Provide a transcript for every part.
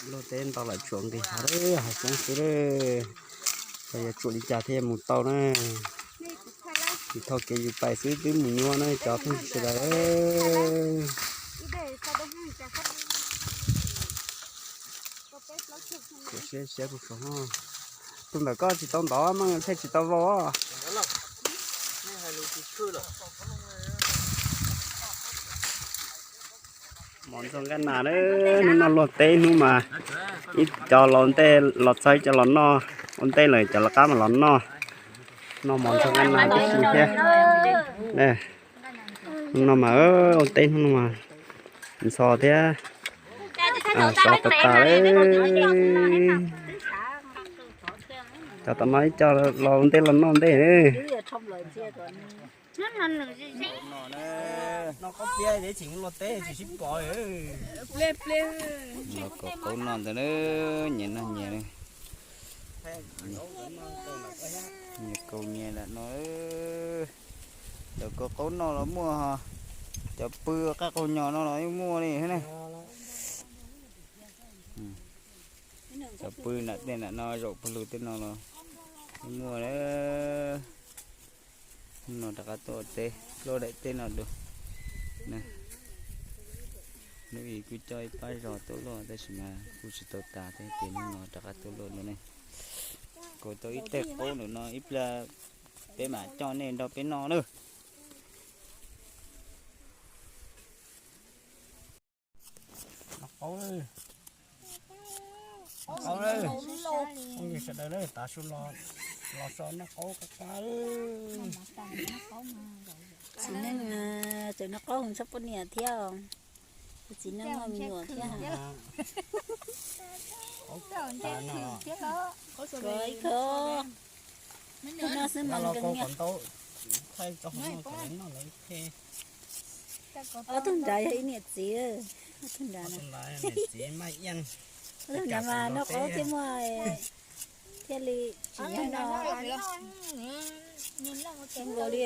Luaj teb ntau lawm tsuam nqis hav lawm, hav xyoob xwb lawm. Xyov yuav tsuam li cas thiaj mus tau na. Tsis tau kev yus pais xwb twb mus nyuaj na cov phooj ywg sawv daws. Tus ntawm koj tsis tau ntov mas thiaj tsis tau vau. Mov ntxuag nqaij nas, hnub no luaj teb hnub mas ib cov los ntej los txog ib cov los noj, ua ntej lawm cov lawv qab mas los noj. Noj mov ntxuag nqaij nas tib si thiab. Hnub no mas ua teb hnub no mas ntxhov thiab. Sov tas tas. Cov tom no ib co los ua ntej los noj ntej. Los kaus qaub noj ntawd na, nyias noj nyias. Nyias kaus nyias lam no. Cov kaus qaub noj los muaj, cov pw qab qaug nyos no los yeej muaj li thiab ne. Cov pw nram tej nram no, zaum pawg lug tej no los yeej muaj na. Hnub no rov qab tuaj ua teb luaj daim teb no dua. Hnub i kuj coj ib pab zog tuaj luaj tab sis mas kuj tsis tau tas thiab ces hnub no rov qab tuaj luaj dua ne. Kaus tau ib teg qaub ntawm no ib pliag peb mam coj nej nrog peb noj na. Noj qaub, noj qaub, phooj ywg sawv daws, tav su los so noj qaub qab qab. Txiv neej tseem noj qaub txhob poj niam thiab. Txiv neej noj me nyuam thiab. Ib ko, no xwb mas nkaus nyiaj. Ob tug nrad yog ib niam txiv, ob tug nrad, ob tug nrad mas noj qaub thiaj muaj, thiaj li tsis nyob no. Nkaus li.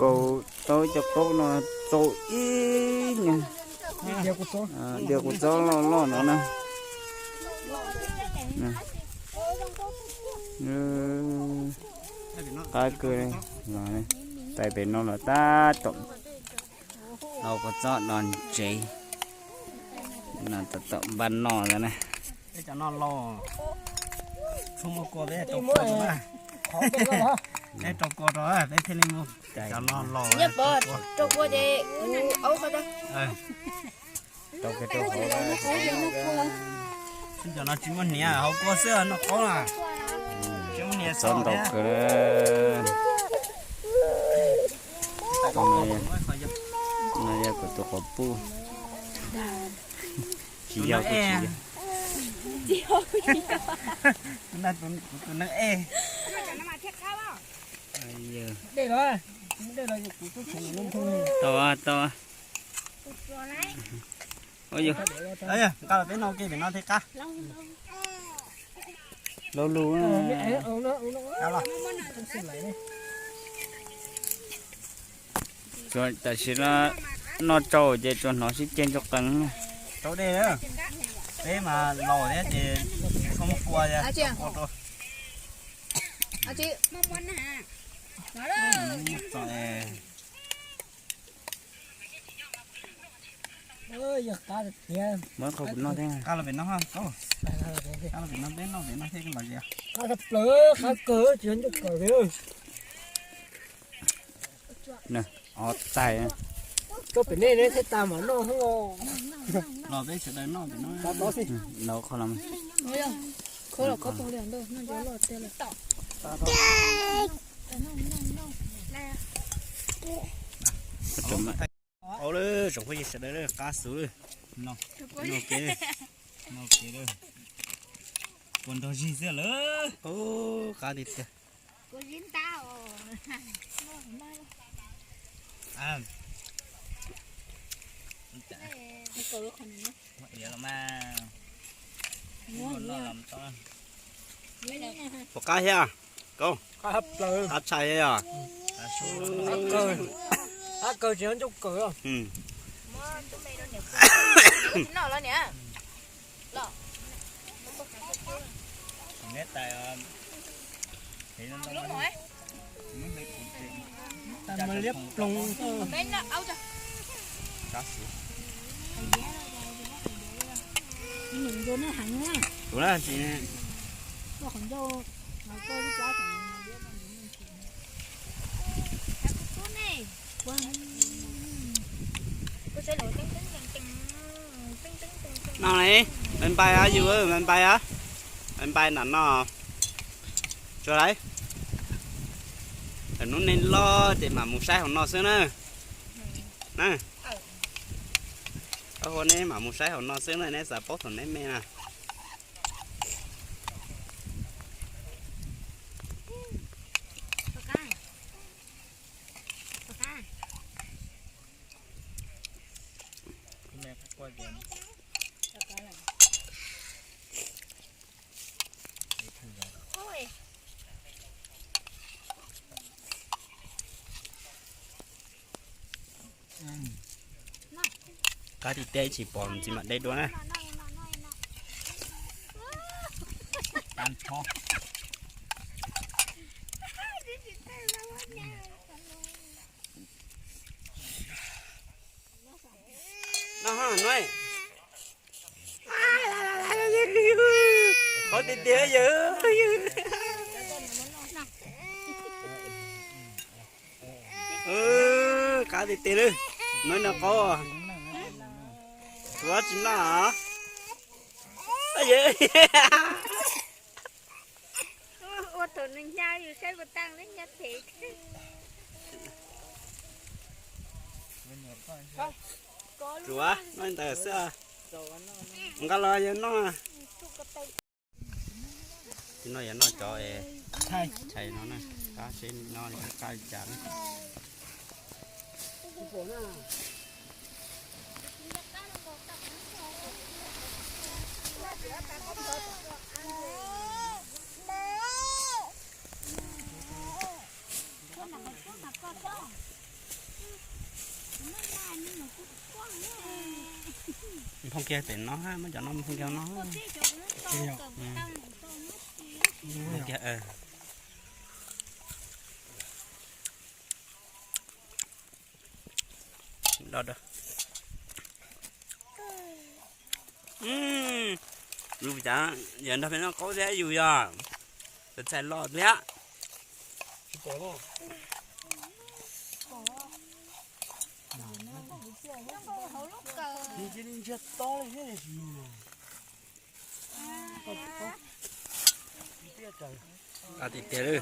Kaus tau cov qaub no txaus ib nyuag, diav kua txob loj loj no na. Qab kawg, tais pem no los tab tom lau kua txob no ntsev, no tab tom npaj noj ntawd na. Peb cov no laus, tshuav muaj kua peb rau kua rau na. Peb rau kua rau peb thiaj li muaj. Cov no laus, rau kua ces kuv aub qhov tag. Cov no tsis muaj hniav, haus kua xwb noj qaub na. Tsis muaj hniav, txob ntau kawg. No yog kuv tus quas puj. Tsis yog, kuv tsis yog. Kuv tus neeg ej. Tau, tau. Nqa los peb noj ua ke pem no thiaj qab. Laus lus. Tam sim no noj tsau ces tsuas hnov sib ceg ntsuj qees. Tsau dej, peb mas laus thiab ces tshuav muaj kua, kua rau. Muab qhov kuv noj thiab. Qab los pem no, qab los pem no, peb noj pem no thiaj los. Qab tshaj plaws, qab kawg tsis yog ncauj kawg li. Ob txais. Koj pem nej thiaj tas mam noj. Los peb sawv daws noj pem no. Nov qhov los. Au lawm, tsoom phooj ywg sawv daws, qab xwb. Noj kev, noj kev, puas nrog zig xwb lawm. Qab tiag tiag. Puas qab thiab? Koj qab tshais yog? Qab kawg, tsis ncauj kawg. No ne, npais npais os yus, npais npais os. Npais nram no. Tsuas lauj. Lwm hnub nej loj ces mam mus saib hauv no xwb na. Na, koj hu neb mam mus saib hauv no xwb na, neb xav paub thaum neb me na. Qab tiag tiag, tsis pom ntxiv mam de dua na. No ha, no. Qab tiag tiag yawg. Qab tiag tiag li. No no qaub. Tsuav tsis noj. Ua thaum nws hnyav yus saib puas tag li hnyav phem. Tsuav noj ntawd xwb. Nqa los yog noj. Tsis noj yog noj cov tshais no na. Qab seb noj li qab li cas na. Nphoo kiag pem no, muab cov no nphoo kiag no. Kiag. Yus cas yog nrog peb noj qaub thiab yus yog txhais los thiab. Qab tiag tiag li.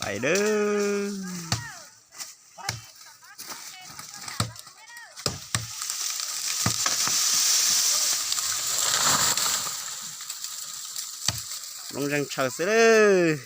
Pais dawb. Loob zeeg tshaw xwb lawm.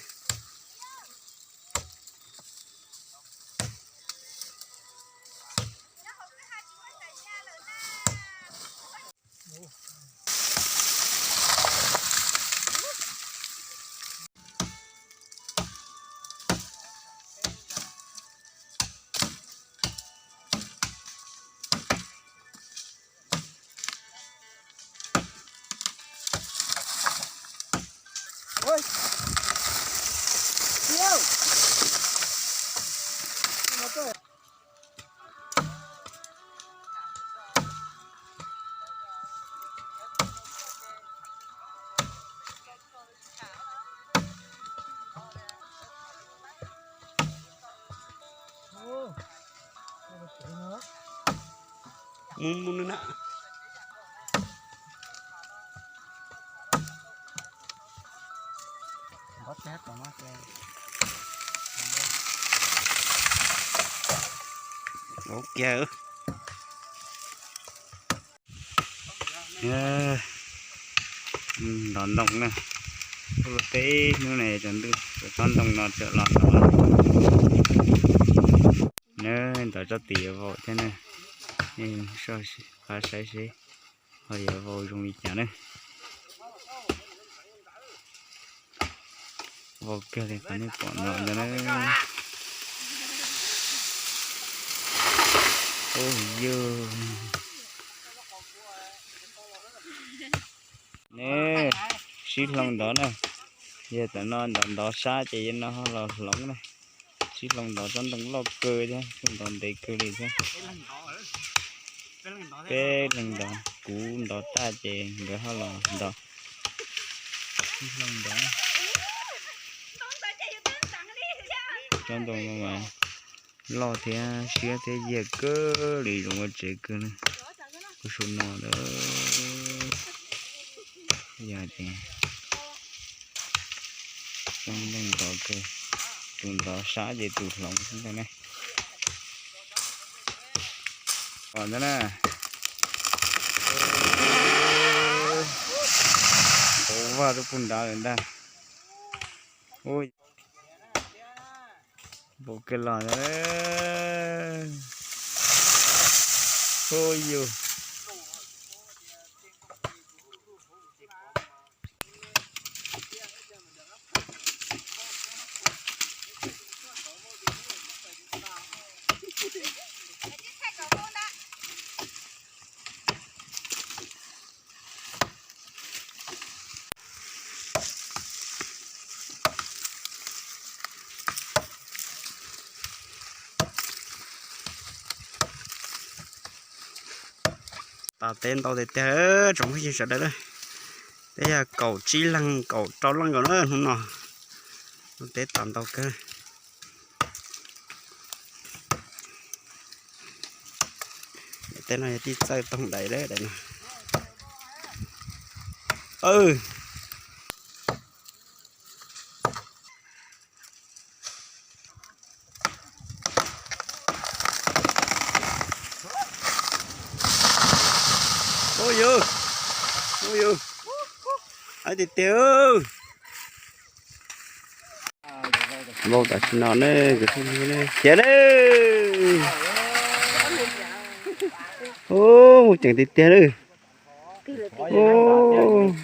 Mus mus na. Ua kiag. Ntov ntoo na. Ua teb hnub no tsaus ntuj, tsob ntoo no tseem los ntov. Na, ntov tsob tid yuav vau thiab na. Soj qab saib seb ho yuav vau zoo li cas na. Vau kiag li qhov nej pom no ntag na. Ub yog, ne, sib hloov ntov na. Yog tam no ntov ntov sab ces yog no ho los hloov na. Sib hloov ntov tsob ntoo loj kawg thiab, kuj ntov ntev kawg li thiab. Peb leeg ntov, kuv ntov tag ces nkawd ho los ntov. Sib hloov ntov. Tsob ntoo no mas loj thiab siab thiab yiag kawg li, zoo ua tsev kawg na. Kuv su no lawm. Yog tias tsob ntoo ntov kawg, tus ntov sab ces tus hloov xwb ntag ne. Pom ntag na. Ua vaj rau puag nrad lawm ntag. Ub, npaum kawg los ntag. Ub yus. Tas teb ntau tiag tiag, tsoom phooj ywg sawv daws. Peb yog kaum tsib leeg kaum rau leej nkaus na hnub no. Ua teb tas ntau kawg. Daim teb no yog tij Txawj Toog daim, daim no. Ub yus, ub yus, ib tiag tiag. Vau tam sim no ne, khiav ne. Ub, mus ceem tiag tiag lawm. Ub.